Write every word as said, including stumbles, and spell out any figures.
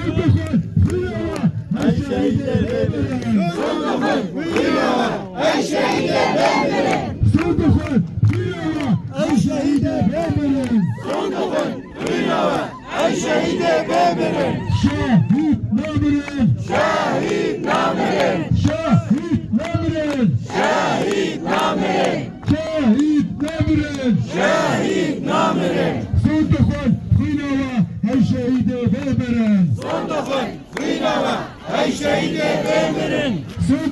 Son dixwin, xwîna we, ey şehîdê bê mirin. Son dixwin, xwîna we, ey şehîdê bê mirin. Son dixwin, xwîna we, ey şehîdê bê mirin. Son dixwin, xwîna we, ey şehîdê bê mirin. Şehîd namirin. Şehîd namirin. Şehîd namirin. Şehîd namirin. Şehîd namirin. Şehîd namirin. Son dixwin, xwîna we, ey şehîdê bê mirin. Son dixwin, xwîna we, ey şehîdê bê mirin. Son